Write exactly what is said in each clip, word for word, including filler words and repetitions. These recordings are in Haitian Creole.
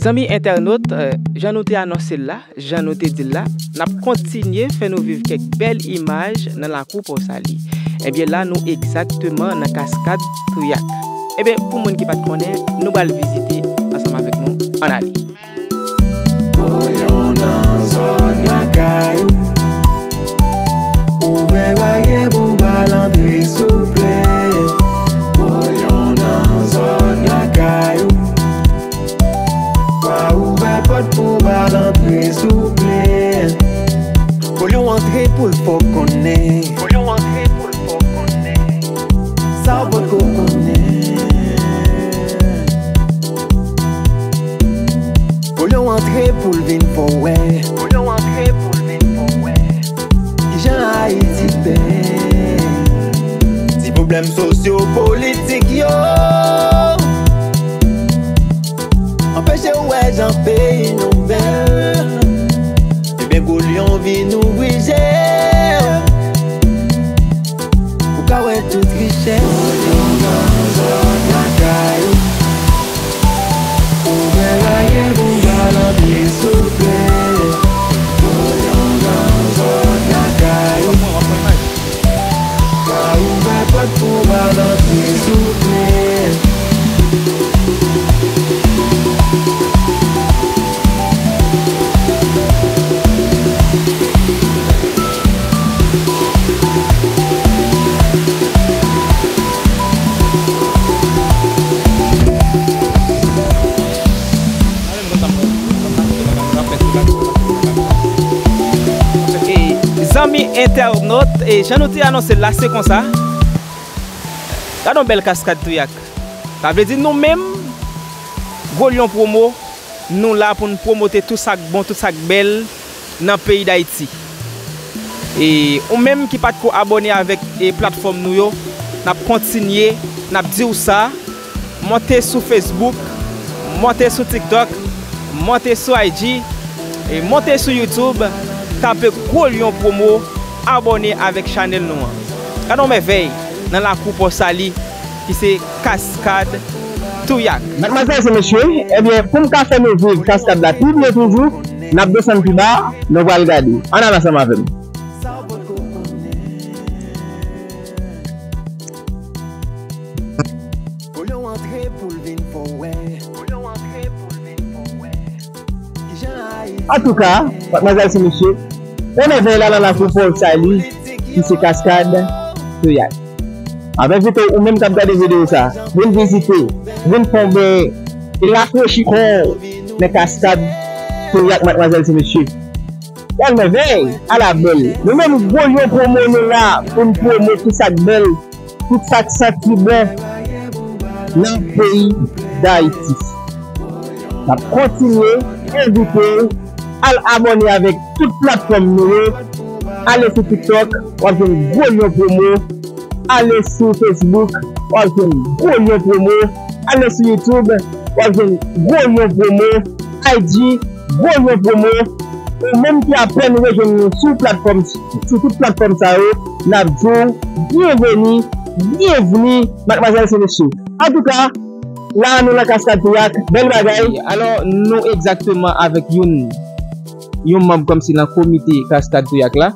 Zanmi entènot, eh, jan nou te anonse l la, jan nou te di l la, n ap kontinye fè nou viv kèk bèl imaj nan lakou Pòsali. Ebyen, la nou egzakteman nan kaskad Touyak. Ebyen, pou moun ki pa t konnen, nou pral vizite ansanm avèk nou. Ann ale. Kolyon nan zòn lakay ou. Ouvè baryè pou bal antre souple. Kolyon nan zòn lakay ou. Pa ouvè pòt pou bal antre souple. Kolyon antre pou l fè w konnen. Kolyon antre pou l fè w konnen. Sa w potko konnen. Kolyon antre pou l vin fè w wè. Kolyon antre pou l vin fè w wè. Kijan Ayiti bèl. Ti pwoblèm sosyo-politik yo anpeche w wè jan peyi nou bèl. Ebyen, Kolyon vin ouvri je w. Ou ka wè tout richès. Kolyon nan zòn lakay ou. Ouvè baryè pou bal antre souple. Kolyon nan zòn lakay ou. Pa ouvè pòt pou bal antre souple. E, zanmi entènot, e, jan nou te anonse l la, se konsa. Gade yon bèl kaskad Touyak. Sa vle di nou menm, Gwo Lyon Pwomo, nou la pou n pwomote tout sa k bon, tout sa k bèl nan peyi Dayiti. E ou menm ki pa t ko abòne avèk, e, platfòm nou yo, n ap kontinye, n ap di w sa. Monte sou Facebook, monte sou TikTok, monte sou I G, e monte sou YouTube, tape Gwo Lyon Pwomo, abòne avèk chanèl nou an. Gade yon mèvèy nan lakou Pòsali ki se Kaskad Touyak. Madmwazèl e mesye, ebyen, pou m ka fè nou viv kaskad la pi byen toujou, n ap desann pi ba, nou pral gade. Ann al ansanm avè m. Antouka, madmwazèl e mesye, yon mèvèy la nan lakou Pòsali, ki se Kaskad Touyak. M ap envite w, ou menm k ap gade videyo sa, vin vizite, vin fè yon benyen, e rafrechi kò w nan Kaskad Touyak, madmwazèl e mesye. Bèl mèvèy, ala bèl. Nou menm Gwo Lyon Pwomo nou la pou n pwomo tout sa k bèl, tout sa k santi bon nan peyi Dayiti. N ap kontinye envite w al abòne avèk tout platfòm nou yo. Ale sou TikTok, w ap jwenn Gwo Lyon Pwomo. Ale sou Facebook, w ap jwenn Gwo Lyon Pwomo. Ale sou YouTube, w ap jwenn Gwo Lyon Pwomo. I G, Gwo Lyon Pwomo. Ou menm ki apèn rejwenn nou sou platfòm, sou tout platfòm sa yo, n ap di w byenveni, byenvni, madmwazèl e mesye. Antouka, la nou nan Kaskad Touyak, bèl bagay. Alò, nou egzakteman avèk youn, yon manm kòmsi nan komite Kaskad Touyak la.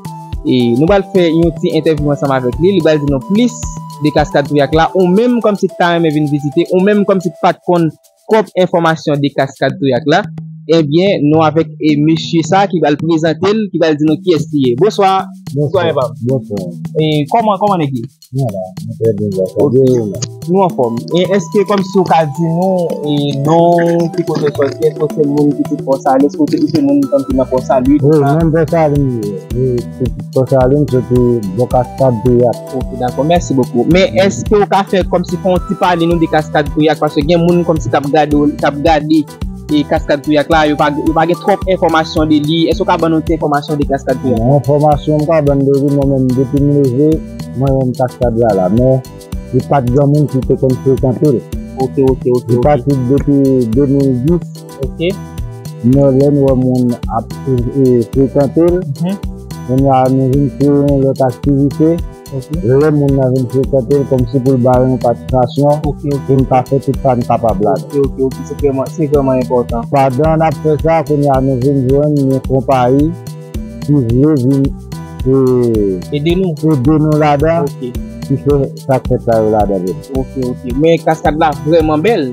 E nou pral fè yon ti entèvyou ansanm avèk li. Li pral di nou plis de Kaskad Touyak la. Ou menm kòmsi ki ta renmen vin vizite, ou menm kòmsi ki pa t konn twòp enfòmasyon de Kaskad Touyak la, ebyen, nou avèk, e, mesye sa ki pral prezante l, ki pral di nou kiyès li ye. Bonswa. Bonswa, bonswa, mesye pam. Bonswa. E, kòman, kòman nèg ye? Mwen la, mwen trè byen, sa byen, wi, la. Nou anfòm. E èske kòmsi w ka di nou, e, non w, ki kote w sòti, èske w se moun ki sot Pòsali, èske w se, ou se moun kòmsi nan Pòsali, wi, tout sa? Mwen Pòsali m ye, wi, se Pòsali m soti bò Kaskad Touyak. Ok, dakò, mèsi bokou. Men èske w ka fè kòmsi fè yon ti pale nou de Kaskad Touyak, paske gen moun kòmsi k ap gade w, k ap gade, e, Kaskad Touyak la, yo pa, yo pa gen twòp enfòmasyon de li. Èske w ka ban nou ti enfòmasyon de Kaskad Touyak? Enfòmasyon m ka ban de li, mwen menm, depi m leve, mwen menm Kaskad la la. Men, li pa t gen moun ki te konn frekante l. Ok, ok, ok, ok. Li pati depi de mil dis. Ok. Men lè n wè moun ap, e, frekante l, mhm, kounye a nou vin kreye yon lòt aktivite. Lè moun nan vin frekante l, kòmsi pou l ba yo yon patisfasyon, pou n ka fè tout sa n kapab la. Ok, ok, ok, se vrèman, se vrèman enpòtan. Pandan n ap fè sa, kounye a nou vin jwenn yon konpayi ki vle vin e, ede nou, ede nou ladan, ki fè sa k fèt la yo ladan vre. Ok, ok. Men kaskad la vrèman bèl.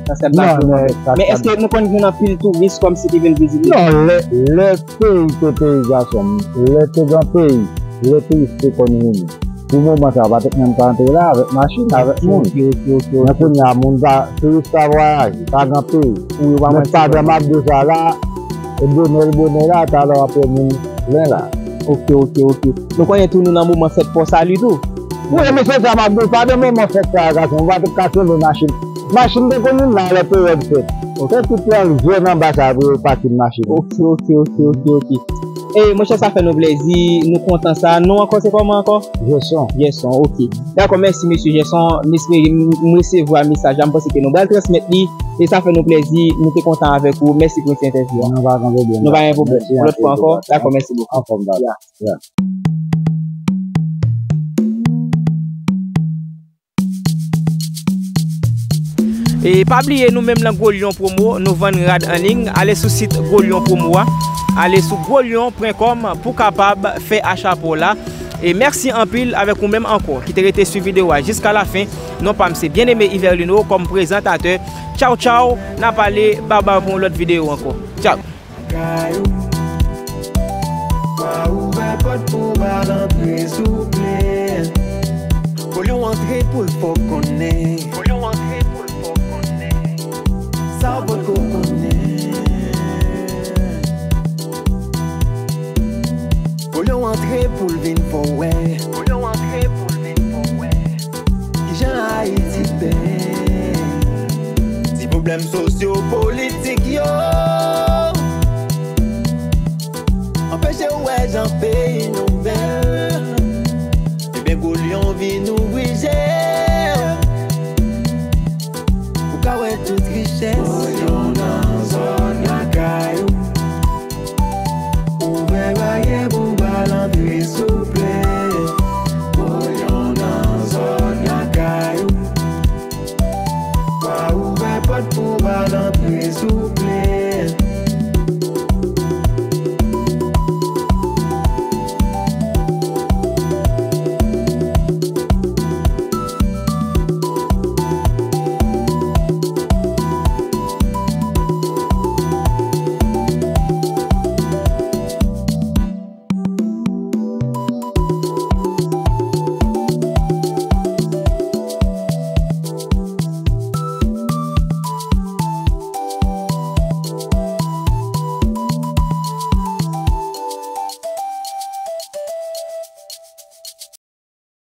Kaskad la vrèman bèl. Men èske nou konn jwenn anpil touris kòmsi ki vin vizite? Non, lè, lè peyi te peyi gason m, lè te gen peyi, lè touris te konn vini. Pou moman sa, pa t menm ka antre la avèk machin, avèk moun. Ok, ok, ok, ok. Men kounye a, moun pa, touris pa vwayaje, pa gen peyi. Men pandan m ap di w sa la, e bonè l bonè la, talè w ap wè moun plen la. Ok, ok, ok. Nou konnen tou nou nan moman fèt Pò Sali tou. Wi, men se sa m ap di w, pandan moman fèt sa a, gason, ou pa t ka sove machin. Machin te konn vin la lè peryòd fèt. Se tout nan zòn anba sa pou yo pati machin. Ok, ok, ok, ok, ok. E monchè, sa fè nou plezi, nou kontan sa. Non ankò, se kòman ankò? Gerson. Gerson, ok. Dakò, mèsi mesye Gerson. M espere m, m resevwa mesaj la, m panse ke nou pral transmèt li. E sa fè nou plezi, nou te kontan avèk ou. Mèsi pou ti entèvyou a. Non, pa gen pwoblèm. Non, pa gen pwoblèm. Yon lòt fwa ankò. Dakò, mèsi bokou. Anfòm, baba. Ya. E pa bliye, nou menm nan Gwo Lyon Promo, nou vann rad an liy. Ale sou sit Gwo Lyon Promo a, ale sou gwo lyon pwen kòm pou kapab fè acha pa w la. E mèsi anpil avèk ou menm ankò ki te rete swiv videyo a jiska lafen. Non pa m se Bien-Aimé Yverlino kòm prezantatè. Tchaw, tchaw, n a pale, babay pou yon lòt videyo ankò. Tchaw. Kay ou. Pa ouvè pòt pou bal antre, souple. Olye w antre pou l fè w konnen. Olye w antre pou l fè w konnen. Sa w potko konnen. Olye w antre pou l vin fè w wè. Olye w antre pou l vin fè w wè. Kijan Ayiti bèl? Ti pwoblèm sosyo-politik yo anpeche w wè jan peyi nou bèl. Ebyen, Gwo Lyon vin ouvri je w pou ka wè tout richès. Gwo Lyon nan zòn lakay ou. Ouvè baryè pou bal antre, souple. Gwo Lyon nan zòn lakay ou. Pa ouvè pòt pou bal antre, souple.